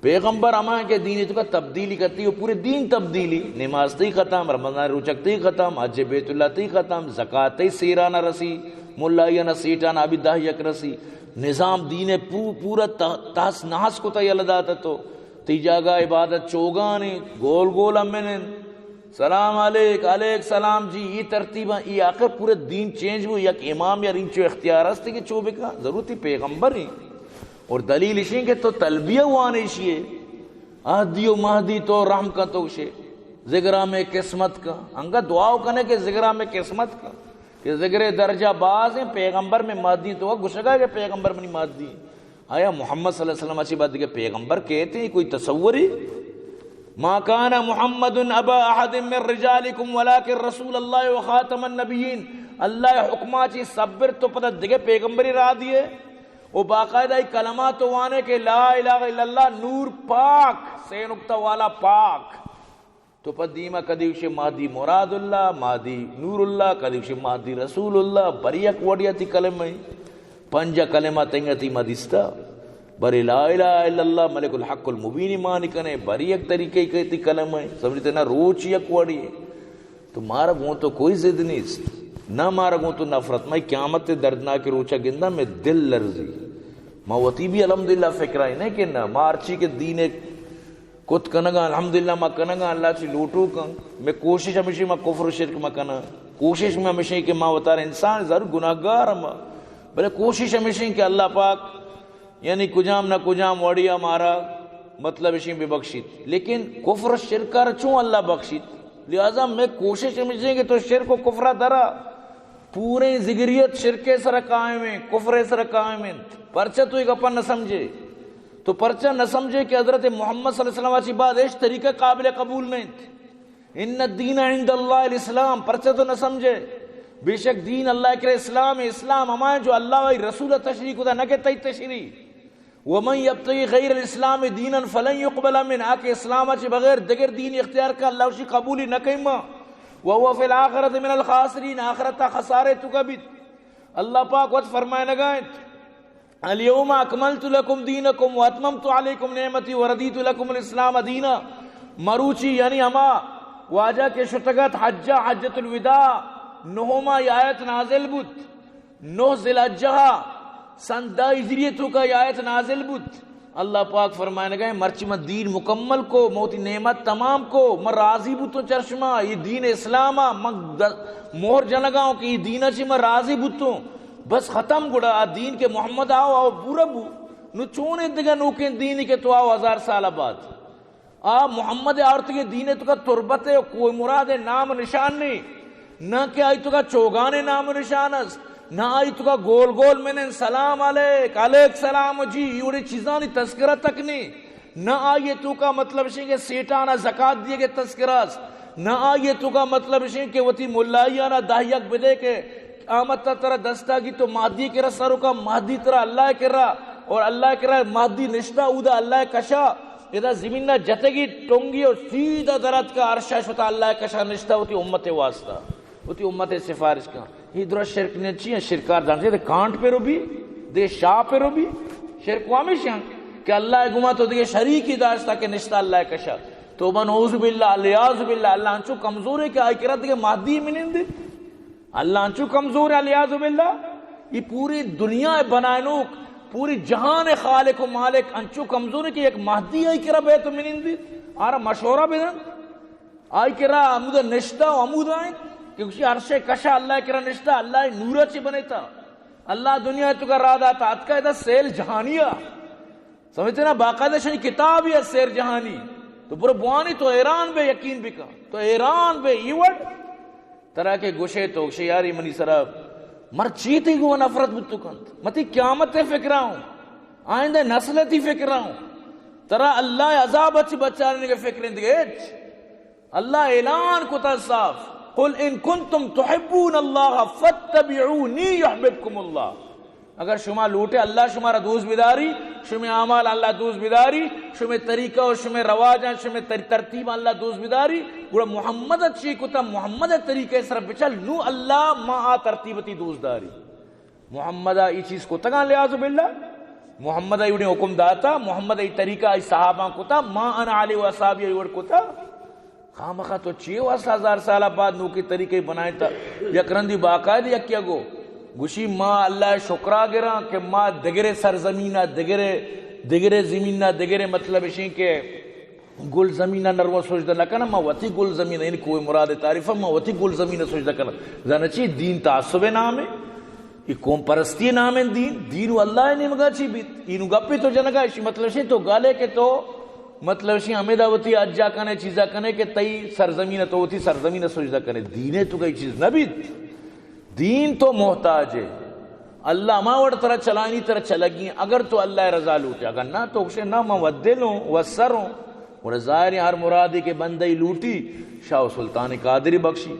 پیغمبر ہما کہ دینی تو کا تبدیلی کرتی، وہ پورے دین تبدیلی، نماز تی ختم، رمضان روچک تی ختم، حج بیت اللہ تی ختم، زکات تی سیرانا رسی، ملائیانا سیٹانا ابھی دہ یک رسی۔ نظام دین پو-، پورا تہ-، تہس نہس کتا یلہ داتا تو۔ تی جاگہ عبادت چوگانی گول گول امن انت۔ سلام علیک، علیک سلام جی، ای ترتیباں، ای آخر پورے دین چینج بو، یک امام یا رینچو اختیار است کہ چو بکا، ضرورتی پیغمبر ہیں۔ اور دلیل اشیں کہ تو تلبیہ وانے اشیے، اہدی و مہدی تو رحم کا تو گشے، ذگرا میں قسمت کا، انگا دعا کنے کہ ذگرا میں قسمت کا۔ کہ ذگر درجہ باز ہیں، پیغمبر میں مہدی تو گشگا کہ پیغمبر منی مہدی۔ آیا محمد صلی اللہ علیہ وسلم اچھی بات کہ پیغمبر کہتے ہیں کوئی تصوری؟ ما کان محمد ابا احد من رجالکم ولکن رسول اللہ و خاتم النبیین۔ اللہ حکمہ چی صبر تو پتہ دگہ پیغمبری را دیے۔ و باقاعدہ ای کلمات وانے کہ لا الہ الا اللہ نور پاک، سے نقطہ والا پاک۔ تو پہ دیما کدی گوشے مہدی مراد اللہ، مہدی نور اللہ، کدی گوشے مہدی رسول اللہ، بری یک وڑیا تی کلمہ ایں۔ پنجا کلمہ تنگا تی ما دیستا۔ بری لا الہ الا اللہ ملک الحق المبین معنی کنے، بری یک طریقے کے تی کلمہ ایں۔ سمجھتے نا، روچ یک وڑی ہے۔ تو مارا گوں تو کوئی ضد نیست۔ نہ مارا گوں تو نفرت۔ میں قیامت دردناک روچا گندا میں دل لرزی۔ ما وتی بھی الحمدللہ فکر آئی نہیں کہ نہ، ما ہرچی کہ دین کت کنگا، الحمدللہ ما کنگا، اللہ چی لوٹو کن۔ میں کوشش ہمیشی ما کفر و شرک ما کناں۔ کوشش میں ہمیشی کہ ما وتارا انسان ضرور گناہگار ہم، بلے کوشش ہمیشی کہ اللہ پاک یعنی کجام نہ کجام وڑیا مارا مطلب اشیں ببخشیت۔ لیکن کفر و شرکا را چون اللہ بخشیت؟ لہذا میں کوشش ہمیشی کہ تو شرک و کفرا درا۔ پوریں ذگریت شرک سر قائم ہیں، کفر سر قائم ہیں۔ پرچہ تو یہ گپا نہ سمجھے؟ تو پرچہ نہ سمجھے کہ حضرت محمد صلی اللہ علیہ وسلم چی بعد ایش طریقہ قابل قبول نہیں؟ ان الدین عند اللہ الاسلام، پرچہ تو نہ سمجھے؟ بے شک دین اللہ کرے اسلام ہے۔ اسلام ہمائیں جو اللہ و رسول تشریح کتا، نہ کہ تئی تشریح۔ ومن یبتغی غیر الاسلام دینا فلن یقبل منه، آ کہ اسلام چی بغیر دگر دین اختیار کا، اللہ اشی قبولی نہ کئی ما۔ وهو فی الآخرة من الخاسرین، آخرتا خسارے تو کا بیت۔ اللہ پاک وت فرمائے نگائیں، الیوم اکملت لکم دینکم واتممت علیکم نعمتی ورضیت لکم الاسلام دینا۔ مروچی یعنی ہما واجہ کہ شتگت حجہ، حجۃ الوداع، نہما یہ آیت نازل بوت، نہ ذی الحجہ سن دہ ہجری تو کا یہ آیت نازل بوت۔ اللہ پاک فرمائنگا ہے، مرچی من دین مکمل کو، من وتی نعمت تمام کو، من راضی بوتوں چرشما، یہ دین اسلام آ، من د-، مہر جنگا ہوں کہ یہ دین چی من راضی بوتوں۔ بس ختم گڑا آ دین کہ محمد آؤ، آؤ پورا بو۔ نو چون دگہ نوکیں دینی کہ تو آؤ ہزار سال بعد۔ آ محمد آورتگیں دین ء توکا تربت ء کوہ مراد ء نام ء نشان نی، نہ کہ آئی توکا چوگان ء نام ء نشان است، نہ آئی توکا گول گول منن سلام علیک، علیک سلام جی، اے وڑیں چیزانی تذکرہ تک نی، نہ آئی توکا مطلب شیں کہ سیٹانا زکات دیگ ء تذکرہ است، نہ آئی توکا مطلب شیں کہ وتی ملائیانا دہ یک بدے کہ قیامت ء ترا دستا گی تو مہدی کرا سر کا، مہدی ترا اللہ کرا، اور اللہ کرا مہدی نشتا اودا اللہ کشا۔ ادا زمین ء جتگی ٹنگی و سیدھا دراتکا عرشا شتا اللہ کشا نشتا وتی امت واسطہ، وتی امت سفارش کن۔ یہ درا شرک نے چی ہیں؟ شرکار جانتے تھے کانٹ پہ رو بھی، دگہ شاہ پر بی، شرک و ہمیش انت کہ اللہ ءِ گوما تو دگہ شریکی داشتا کہ نشتا اللہ ءِ کشا۔ توبہ نعوذ باللہ، الیاذ باللہ، اللہ انچو کمزورے کہ آئی کرا دگہ مہدی منندے۔ اللہ انچو کمزورے، الیاذ باللہ۔ یہ پوری دنیا ءِ بنائنوک، پوری جہان ءِ خالق و مالک انچو کمزورے کہ یک مہدی آئی کرا بیت و منندے، آرا مشورہ بدنت۔ آئی کرا ہمودا نشتا و ہمودا انت کہ گوشی عرش ءِ کشا اللہ ءِ کرا نشتا، اللہ ءِ نورا چی بنیتا۔ اللہ دنیا ءِ توکا راہ داتا، اتکا ادا سیل جہانی ءَ۔ سمجھتے نا؟ باقاعدہ شنی کتاب ہی ہے سیر جہانی۔ تو برو بوانی، تو حیران بے، یقین بکن، تو حیران بے۔ ای وڑ ترا کہ گوشے تو گوشے، یار، یہ منی سرا مر چی تئی گو نفرت بوت کنت؟ متی قیامت ءِ فکرا ہوں، آئندہ نسل تی فکرا ہوں۔ ترا اللہ ءِ عذاب ءَ چہ بچارنے کے فکر اندگے ہچ۔ اللہ اعلان کتا صاف، قل ان کنتم تحبون اللہ فاتبعونی یحببکم اللہ۔ اگر شما لوٹے اللہ شما را دوست بداری، شمے اعمال اللہ دوست بداری، شمے طریقہ و شمے رواجاں، شمے تر-، ترتیب اللہ دوست بداری، گڑا محمد ءَ چی کتا؟ محمد ءِ طریقہ ءِ سر بچل، نو اللہ ما آ ترتیب تی دوست داری۔ محمد ءَ ای چیز کتگاں، الیاذ باللہ۔ محمد ءَ ایوڑیں حکم داتا، محمد ءَ ای طریقہ آئی صحاباں کتا، ما انا علی و اصحابی ایوڑ کتا۔ خامخا تو چی واسطہ ہزار سال بعد نوکی طریقے بنائیں تا؟ یک رندی باقاعدہ یکیا گو گوشی، ما اللہ ءِ شکرا گراں کہ ما دگرے سرزمین ءَ، دگرے، دگرے زمین ءَ، دگرے، مطلب اشیں کہ گل زمین ءَ نروا سجدہ نہ کناں، ما وتی گل زمین ءَ، یعنی کوہ مراد ءِ تعریف ءَ، ما وتی گل زمین ءَ سجدہ کناں۔ زاناں چی؟ دین تعصب ءِ نام ءَ، یہ قوم پرستی ءِ نام ءَ دین، دین و اللہ ءِ نیمگا چی بیت؟ اینو گپے تو جنگا، اشی مطلب شی تو گالے کہ تو، مطلب شی ہمیدا وتی حجا کنے، چیزا کنے کہ تئی سرزمین ءَ، تو وتی سرزمین ءَ سجدہ کنے، دین ءِ توکا یہ چیز نہ بیت۔ دین تو محتاج ہے۔ اللہ ہما وڑ ترا چلائینی، ترا چلگی، اگر تو اللہ ءِ رضا لوٹے، اگر نہ تو گوشے، نہ، من ودل ہوں، وسر ہوں۔ گڑا ظاہر ہے ہر مرادے کہ بندہ ای لوٹی، شاہ و سلطان قادری بخشی۔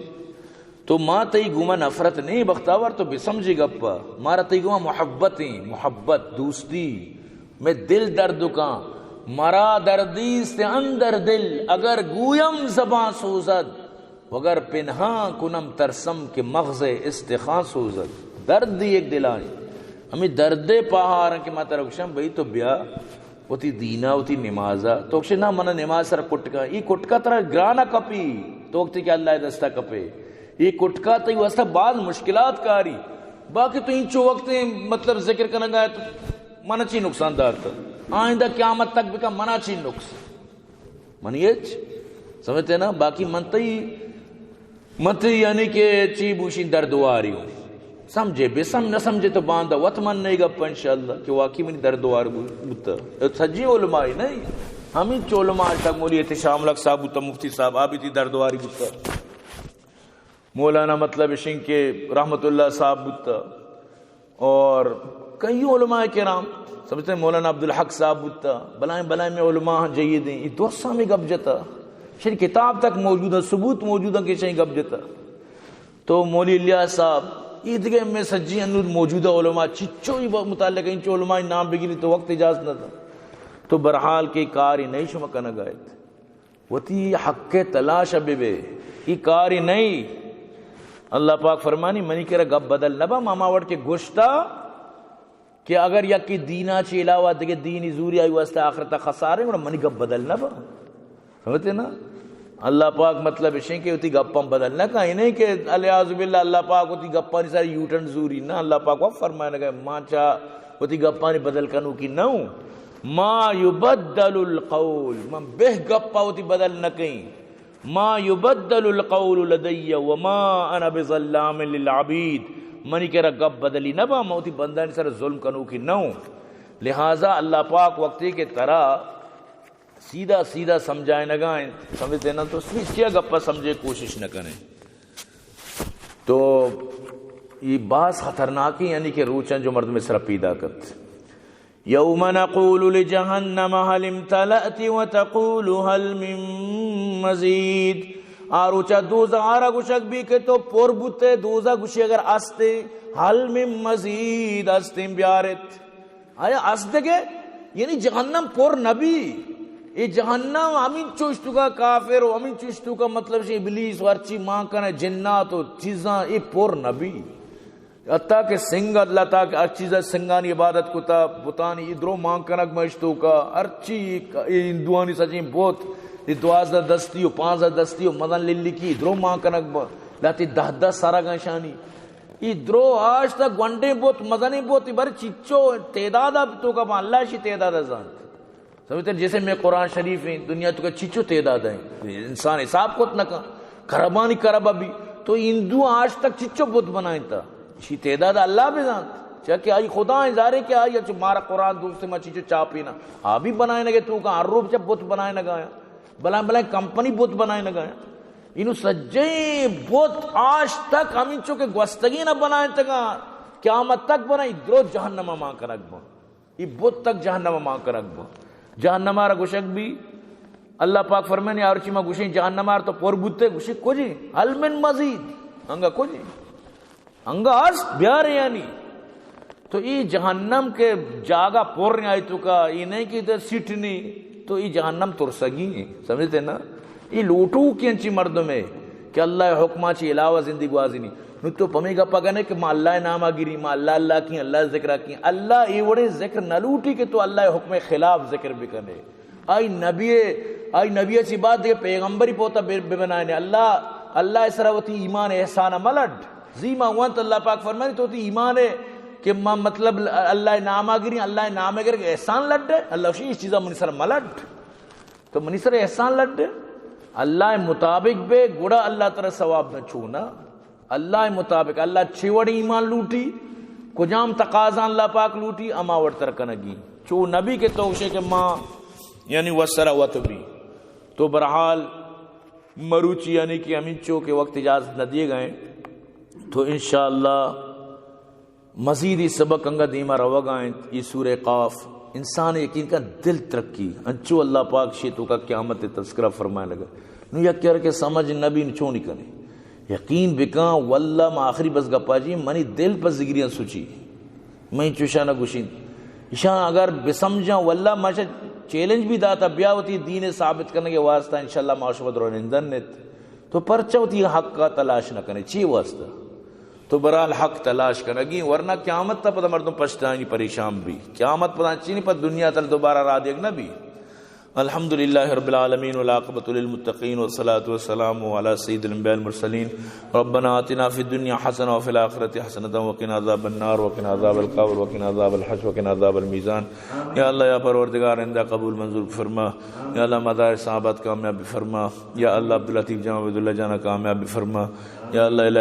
تو ما تئی گوما نفرت نہیں بختاور، تو بسمجھے گپا، مارا تئی گوما محبت ہیں، محبت، دوستی، میں دل درد کاں، مرا دردیست اندر دل، اگر گویم زبان سوزد، وگر پنہاں کنم ترسم کہ مغز استخوان سوزد۔ درد یک دلائیں۔ ہمیں درد پہاراں کہ ما ترا گوشاں، بھئی تو بیا وتی دینا، وتی نمازا۔ تو گوشے، نہ، منا نماز سر کٹکا۔ ای کٹکا ترا گرانا کپی، تو وقتی کہ اللہ دستا کپے۔ ای کٹکا تئی واسطہ بعض مشکلات کاری۔ باقی تو انچو وقت، مطلب، ذکر کنگا ہے تو منا چی نقصان دارتا؟ آئندہ قیامت تک بکا، منا چی نقص؟ منی ہچ سمجھتے نا، باقی من تئی، من تئی یعنی کہ چی بوشی دردواری ہوں۔ سمجھے، بے سم-، نہ سمجھے تو باندا وت من نہیں گپ انشاءاللہ کہ واقعی منی دردوار بو-، بوتا۔ اے سجی علماء نہیں، ہمیں چو علماء آج تک، مولوی احتشام الحق صاحب بوتا، مفتی صاحب، آ بھی تئی دردواری بوتا۔ مولانا مطلب اشیں کہ رحمت اللہ صاحب بوتا اور کئی علماء کرام، سمجھتے ہیں، مولانا عبدالحق صاحب بوتا، بلائیں بلائیں میں علماء ہاں جیدیں، یہ درساں میں گپ جتا، شری کتاب تک موجود ہے، ثبوت موجود ہے کہ شری گپ جتا۔ تو مولوی الیاس صاحب، یہ دیگہ میں سجی انود موجودہ علماء چچو ہی متعلق انچو علماء نام بگیری تو وقت اجازت نہ تھا۔ تو برحال کہ کاری نہیں شما کنگا ات۔ وتی حق ءِ تلاش ءَ بہ بے۔ ای کاری نہ ای۔ اللہ پاک فرمانی، منی کرا گپ بدل نہ با، ما ہما وڑ کہ گوشتا کہ اگر یکی دینا چی علاوہ دگہ دینی زوری آئی واسطہ آخرت ءَ خسارے، گڑا منی گپ بدل نہ با۔ سمجھتے نا؟ اللہ پاک مطلب اشیں کہ وتی گپاں بدل نہ کن۔ یہ نہیں کہ الیاذ باللہ اللہ پاک وتی گپانی سر یوٹرن زوری۔ نہ، اللہ پاک وقت فرمائے نہ گئے، ما چا وتی گپانی بدل کنوکی نہ ہوں۔ ما یبدل القول، من بہ گپا وتی بدل نہ کئیں۔ ما یبدل القول لدی وما انا بظلام للعبید۔ منی کرا گپ بدلی نہ با، من وتی بندانی سر ظلم کنوکی نہ ہوں۔ لہذا اللہ پاک وقتی کہ ترا سیدھا سیدھا سمجھائینگا انت، سمجھتے نا، تو سیدھا گپا سمجھے کوشش نہ کنے۔ تو یہ باز خطرناکی، یعنی کہ روچاں جو مردم سرا پیدا کت۔ یوم نقول لجہنم هل امتلأت وتقول هل من مزید۔ آ روچا دوزہ آرا گوشگ بی کہ تو پر بوتے، دوزہ گوشی اگر استے، هل من مزید، استیں بیارت۔ آیا است دگہ؟ یعنی جہنم پر نبی۔ اے جہنم ہمینچو اشتوکا کافر و ہمینچو اشتوکا مطلب شے ابلیس و ہرچی مان کنے جنات و چیزاں، اے پر نبی۔ حتیٰ کہ سنگ، اللہ تعالیٰ کہ ہر چیز سنگانی عبادت کتا، بتانی، ای درو مان کنگ مشتو کا، ہرچی ای ہندوانی سجیں بت، ای دوازدہ دستی و پانزدہ دستی و مزن للکی، ای درو مان کنگ با، لاتی دہ دہ سرگاں شانی۔ ای درو آج تک گونڈیں بت، مزنیں بت، ای بر چچو تعداد اب تو کا، اللہ شی تعداد زانت۔ سمجھتے ہیں؟ جیسے میں قرآن شریف ہیں، دنیا تو کا چچو تعداد ہیں، انسان حساب کت نہ کن، کربانی کرب ابھی۔ تو ہندو آج تک چچو بت بنائیں تا، چی تعداد اللہ بزانت۔ چاہے کہ آئی خدا ہیں، ظاہر ہے کہ آئی اچھو مارا قرآن دوست ما چچو چاپی نا، آ بھی بنائے نگے تو کا، ہر روپ چا بت بنائے نگایا، بلائیں بلائیں کمپنی بت بنائے نگایا۔ انو سجیں بت آج تک ہمینچو کہ گوستگی نہ بنائیں تگا، قیامت تک بنائیں، درو جہنم مان کنگ بن۔ ای بت تک جہنم مان کنگ با۔ جہنم آرا گوشگ بی، اللہ پاک فرمانی، آرچی ما گوشیں جہنم آر تو پر بوتے، گوشی کجی؟ ہل من مزید؟ انگا کجی؟ انگا ہست بیار یعنی۔ تو ای جہنم کے جاگہ پر آئی تو کا، ای نہیں کہ ادھر سیٹ نہیں، تو ای جہنم ترسگی ہیں، سمجھتے نا؟ ای لوٹو کی انچی مردم ہے کہ اللہ حکمہ چی علاوہ زندگی گوازی نہیں۔ نو تو پمی گپا کنے کہ ما اللہ ناما گری، ما اللہ اللہ کی، اللہ ذکر کی۔ اللہ ای وڑیں ذکر نہ لوٹی کہ تو اللہ حکم خلاف ذکر بکنے۔ آئی نبی، آئی نبی چی بعد دیگہ پیغمبری پوتا بے، بے بنائنے۔ اللہ، اللہ سرا وتی ایمان احسان ملڈ۔ زی ما وانت اللہ پاک فرمانی تو تی ایمان ہے کہ ما مطلب اللہ ناما گری، اللہ نام گر احسان لڈ ہے۔ اللہ شی اس چیزا منی سر ملڈ۔ تو منی سر احسان لڈ۔ اللہ مطابق بے، گڑا اللہ ترا ثواب نہ چونا۔ اللہ مطابق، اللہ چی وڑ ایمان لوٹی، کجام تقاضا اللہ پاک لوٹی، اما وڑ تر کنگی۔ چو نبی کہ تو گوشے کہ ما، یعنی وسرا وت بی۔ تو برحال مروچی یعنی کہ ہمینچو کہ وقت اجازت نہ دیے گئے، تو انشاءاللہ مزید ای سبق انگا دیما روگا انت۔ ای سورہ قاف انسان یقین کا دل ترقی، انچو اللہ پاک شی تو کا قیامت تذکرہ فرمائے لگا۔ نو یک کر کے سمجھ نبی نو چونی کنے۔ یقین بکاں واللہ ما آخری بس گپا جی، منی دل پر زگریاں سوچی۔ میں چوشانا گوشین۔ اشاں اگر بسمجھاں واللہ ما چیلنج بھی داتا بیا وتی دین ثابت کرنے کے واسطہ انشاءاللہ ما شما درو نندن نت۔ تو پرچہ وتی حق کا تلاش نہ کنے، چی واسطہ؟ تو برحال حق تلاش کنگی، ورنہ قیامت تا پدا مردم پشتانی پریشان بی۔ قیامت پدا چینی پد دنیا تل دوبارہ را دیگ نہ بی۔ الحمدللہ رب العالمین والعاقبۃ للمتقین والصلاۃ والسلام علی سید الانبیاء والمرسلین۔ ربنا آتنا فی الدنیا حسنہ وفی الآخرۃ حسنۃ وقنا عذاب النار وقنا عذاب القبر وقنا عذاب الحشر وقنا عذاب المیزان۔ یا اللہ، یا پروردگار، اندا قبول منظور فرما۔ یا اللہ، مدارس آباد کامیاب فرما۔ یا اللہ، عبداللطیف جان، عبداللہ جانا کامیاب فرما۔ یا اللہ، الہ